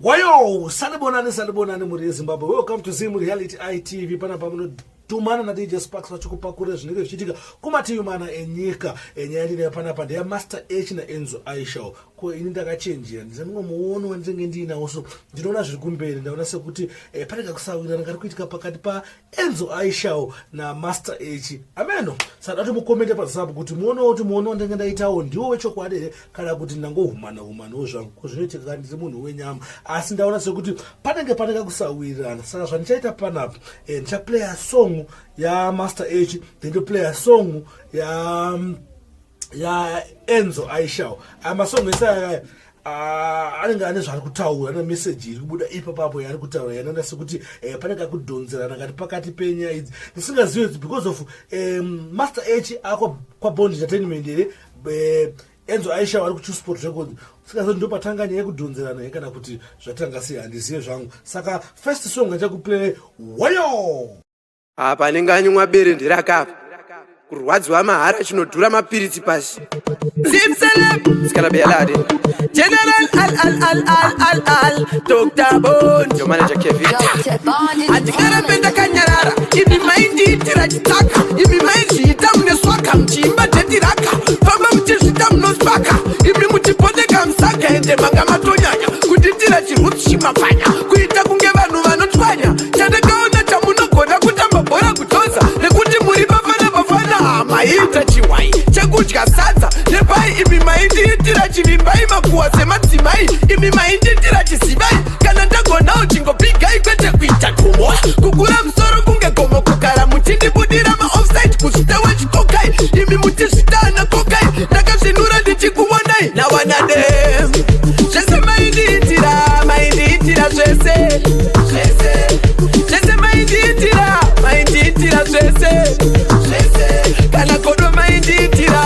Wayo, sanibonani sanibonani mhuri yeZimbabwe. Welcome to Zim Reality ITV. Panapa munotumana na DJ Sparks vachikupakurira zvinenge zvichiitika kumativi mana enyika. Nyaya yandinayo panapa ndeya Master H na Enzo Aishau. Ko ini ndakachenjera, ndine mumwe muono wandinenge ndiinawo so ndinoona zviri kumberi, ndaona sekuti eh, pane kakusawirirana kari kuitika pakati pa Enzo Aishau naMaster H. Ameno. Saka dati mukomente pazisapo kuti muonewo kuti muono wandenge ndaitawo ndiwo wechokwadi here kana kuti ndangohumana humanawo zvangu. Ko zvinoitika kana ndiri munhu wenyama. Asi ndaona sekuti panenge pane kakusawirirana. Saka zvandichaita panapa eh, ndichaplaya song yaMaster H then ndoplaya song ya ya Enzo Aishau. Aya masong ese aya Ah, anenge ane zvaari kutaura ane meseji iri kubuda ipapapo yaari kutaura yanoenda sekuti eh, pane kakudhonzerana kati pakati penyaya idzi ndisingazive idzi because of um, master h ako kwabond entertainment here eh, enzo aisha vari kuchusport records singazive ndopatanga nyaya yekudhonzerana here kana kuti zvatanga sei handizive zvangu saka first song achakuplay wayo Apa anenge anyumwa bere nderakapa. Kurwadziwa mahara chinodhura mapiritsi pasi. Zimseleb, Skalabelade. General Al Al Al Al Al Al Dr. Bond. Your manager Kevin. Handingarambe ndakanyarara. Imi maindiitira chitsaka. Imi maizviita mune swaka muchiimba dheti raka. Famba muchizviita munospaka. Imi muchipondeka musaga ende manga matonyanya. Kunditira chirutsi chimapfanya. Kuita kunge vanhu vanotwanya. Chandakaona chamunogona kutamba bhora kudhonza nekuti muri bafana bafana maiita chihwai chekudya sadza nepai imi maindiitira chivimbai makuwa semadzimai imi maindiitira chizivai kana ndagonawo chingopigai kwete kuita kumwa kukura musoro kunge gomo kugara muchindibudira maoffside kuzvita wechikokai imi muchizvitana kokai ndakazvinura ndichikuonai nawana dem zvese maindiitira maindiitira zvese zvese zvese maindiitira maindiitira zvese zvese kana godo maindiitira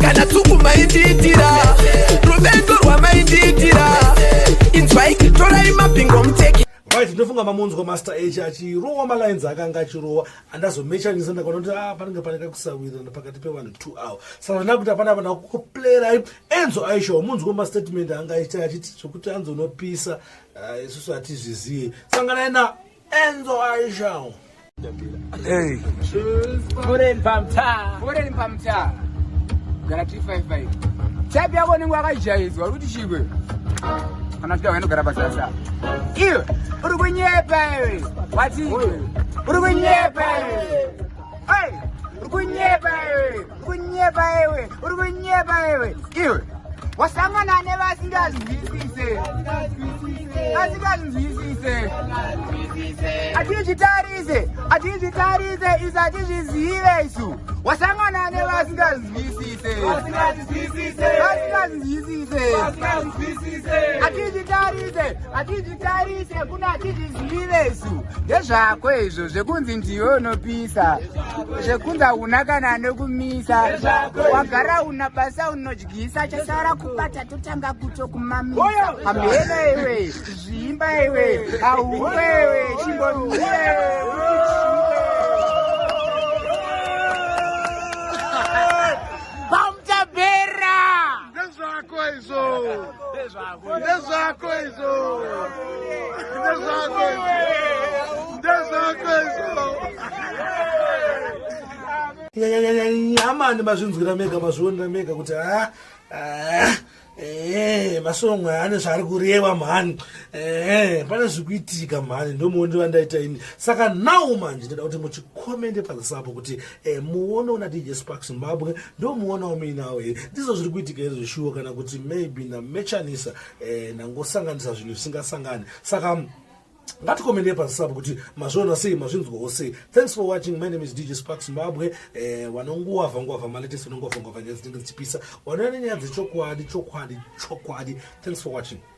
kana tsuku maindiitira ruvengo rwamaindiitira inzwai torai mabhingo muteki Right, ndofunga mamunzwa Master H achirowa malines akanga achirowa andazomechanisa ndakaona kuti ah, panenge pane kakusawirirana pakati pevanhu 2 hour saka zvina kuti hapana vanhu vakukuplayirai Enzo Aisha munzwa mastatement anga aita achiti zvekuti anzi unopisa ah, isusu hatizvizivi sanganai na Enzo Aisha Hey. Foreign pamta. Foreign pamta. Gara 355. Type yako ningu akajaidzwa uri kuti chikwe. Kana tida wainogara pasasa. Iwe uri kunyepa iwe. Wati uri kunyepa iwe. Hey, uri kunyepa iwe. Uri kunyepa iwe. Uri kunyepa iwe. Iwe wasangana nevasingazwisise. Vasingazwisise. Atizvitarise, atizvitarise isu atizvizive isu. Wasangana nevasingazwisise. Vasingazwisise. Atizvitarise, atizvitarise kuna atizvizive isu. Ndezvako izvo zvekunzi ndiwe unopisa. Zvekunzi hauna kana nekumisa. Wagara una basa unodyisa chasara kubata totanga kutokumamisa. Hamheno iwe, zvimba iwe, hauwe iwe, chimbomira iwe. Pamutabhera! Ndezvako izvo. Ndezvako izvo. Ndezvako izvo. Ndezvako izvo. Nyamani mazvinzwira mega mazvionera mega kuti ah, ah, eh, masong ane zvaari kureva mhani eh, pane zvikuitika mhani ndomuonero wandaita ini saka now manje ndoda kuti muchikomente pazisapo kuti eh, muone una dj spark zimbabwe ndomuonawo muinawo here ndizvo zviri kuitika here zveshuwa kana kuti maybe ndamechanisa eh, ndangosanganisa zvinhu zvisingasangani saka ngatikomendei pazisapo kuti mazviona sei mazvinzwawo sei thanks for watching my name is dj spark zimbabwe eh, vanonguwavha nguwavha malatest vanonguwavha nguwavha nyaya dzinenge dzichipisa vanouya nenyaya dzechokwadi chokwadi chokwadi thanks for watching.